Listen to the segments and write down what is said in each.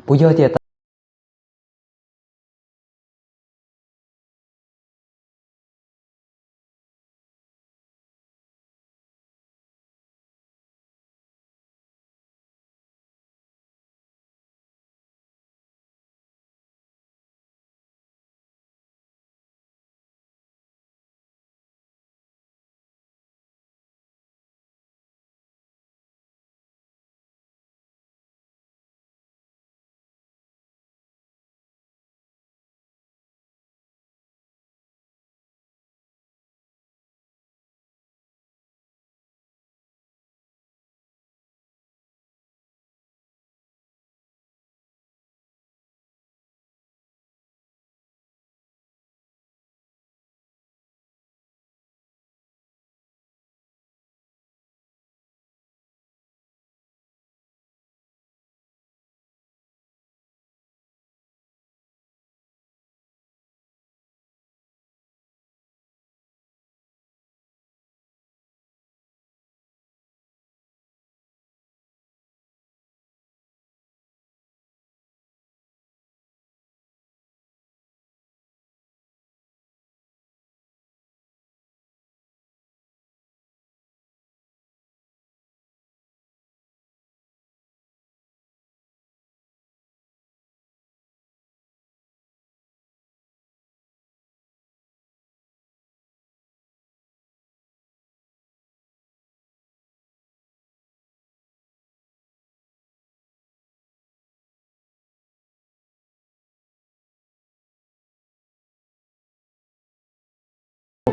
Puas yog tias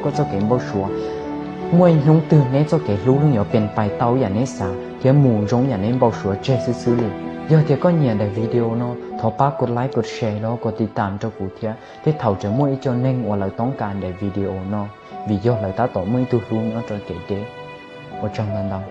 Koj txoj kev npau suav, muaj ib hnub twg neb txoj kev hlub yeej yuav pes pais tau yam neb xav thiab mus zoo yam neb npau suav tseg xwb xwb li. Yog tias koj nyiam daim video no, thov pab kov like, kov share los kov tiv tam rau kuv thiab, tej thaum tseem muaj ib co neeg uas lawv toob kas daim video no, vim yog lawv tab tom muaj ib tug hlub nyob rau kev deb. Ua tsaug ntau ntau.